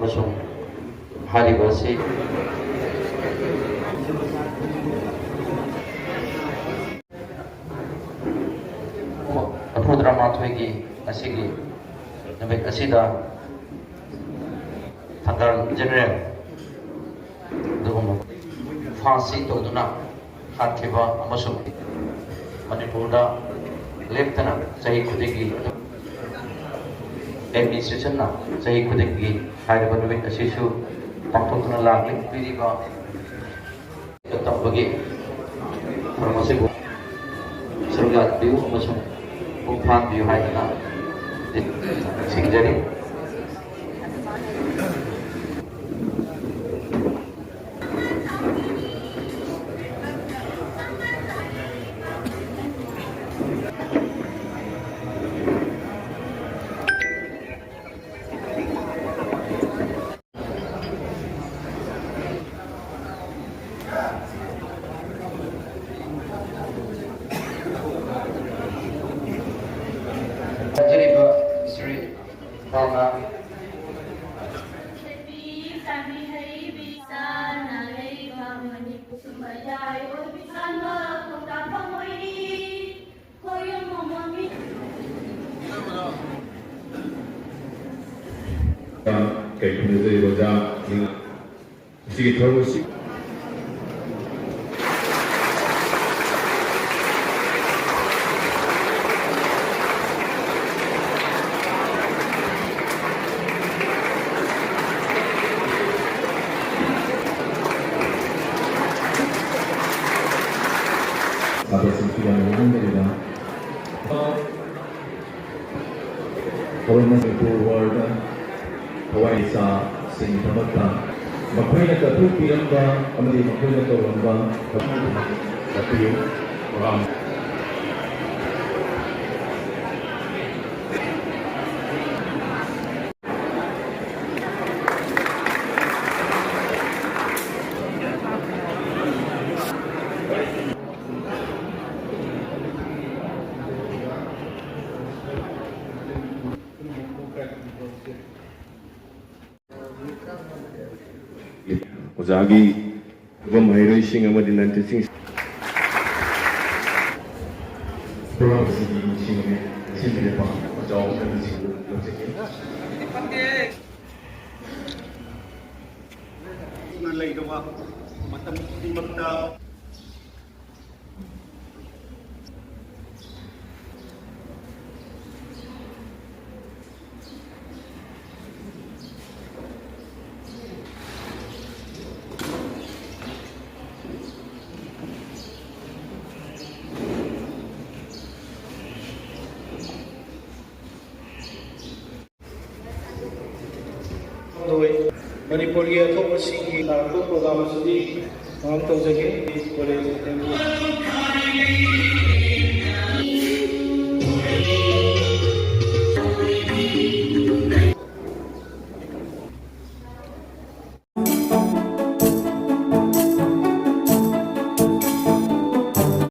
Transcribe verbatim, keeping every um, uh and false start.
ꯑꯃꯁꯨꯡ ꯍꯥꯏꯔꯤꯕ ꯑꯁꯤ ꯇꯔꯥꯃꯥꯊꯣꯏꯒꯤ ꯉꯁꯤꯒꯤ ꯅꯨꯃꯤꯠ ꯑꯁꯤꯗ ꯊꯪꯒꯥꯜ ꯖꯦꯅꯔꯦꯜ ꯑꯗꯨꯒꯨꯝꯕ ꯐꯥꯁꯤ ꯇꯧꯗꯨꯅ ꯍꯥꯠꯈꯤꯕ ꯑꯃꯁꯨꯡ ꯃꯅꯤꯄꯨꯔꯗ ꯂꯦꯞꯇꯅ ꯆꯍꯤ ꯈꯨꯗꯤꯡꯒꯤ ꯑꯦꯗꯃꯤꯅꯤꯁꯇ꯭ꯔꯦꯁꯟꯅ ꯆꯍꯤ ꯈꯨꯗꯤꯡꯒꯤ ꯍꯥꯏꯔꯤꯕ ꯅꯨꯃꯤꯠ ꯑꯁꯤꯁꯨ ꯄꯥꯡꯊꯣꯛꯇꯨꯅ ꯂꯥꯛꯂꯤ꯫ ꯄꯤꯔꯤꯕ ꯇꯝꯕꯒꯤ ꯊꯧꯔꯝ ꯑꯁꯤꯕꯨ ꯁꯔꯨꯛ ꯌꯥꯕꯤꯌꯨ ꯑꯃꯁꯨꯡ ꯄꯨꯡ ꯐꯥꯍꯟꯕꯤꯌꯨ ꯍꯥꯏꯗꯨꯅ ꯅꯤꯡꯁꯤꯡꯖꯔꯤ꯫ ꯍꯥꯏꯖꯔꯤꯕ ꯁ꯭ꯔꯤ ꯄꯥꯎꯅꯥ ꯀꯩ ꯈꯨꯝꯅꯖꯔꯤꯕ ꯑꯣꯖꯥ ꯁꯤꯒꯤ ꯊꯧꯔꯝ ꯑꯁꯤ ꯁꯥꯇ꯭ꯔꯁꯤꯡꯁꯨ ꯌꯥꯝꯅ ꯌꯥꯎꯍꯟꯗꯕꯤꯗ ꯊꯧꯔꯝ ꯑꯁꯤ ꯃꯅꯤꯄꯨꯔ ꯋꯥꯔꯜꯗ ꯊꯋꯥꯏ ꯆꯥꯁꯤꯡꯒꯤꯗꯃꯛꯇ ꯃꯈꯣꯏꯅ ꯀꯠꯊꯣꯛꯄꯤꯔꯝꯕ ꯑꯃꯗꯤ ꯃꯈꯣꯏꯅ ꯇꯧꯔꯝꯕ ꯊꯕꯛ ꯇꯥꯛꯄꯤꯌꯨ꯫ ꯄ꯭ꯔꯣꯒ꯭ꯔꯥꯝ ꯑꯣꯖꯥꯒꯤ ꯐꯨꯐꯝ ꯍꯩꯔꯣꯏꯁꯤꯡ ꯑꯃꯗꯤ ꯅꯟ ꯇꯤꯆꯤꯡ ꯄ꯭ꯔꯣꯒ꯭ꯔꯥꯝ ꯑꯁꯤꯒꯤ ꯅꯤꯡꯁꯤꯡꯅꯤ꯫ ꯑꯁꯤꯒꯤꯗꯃꯛ ꯑꯆꯧꯕ ꯈꯟꯕꯁꯤꯡꯕꯨ ꯂꯧꯖꯒꯦ꯫ ꯂꯩꯔꯕ ꯃꯇꯝ ꯈꯨꯗꯤꯡꯃꯛꯇ ꯃꯅꯤꯄꯨꯔꯒꯤ ꯑꯊꯧꯕꯁꯤꯡꯒꯤ ꯂꯥꯛꯄ ꯄ꯭ꯔꯣꯒ꯭ꯔꯥꯝ ꯑꯁꯤꯗꯤ ꯊꯧꯔꯥꯡ ꯇꯧꯖꯒꯦ꯫ College assembly.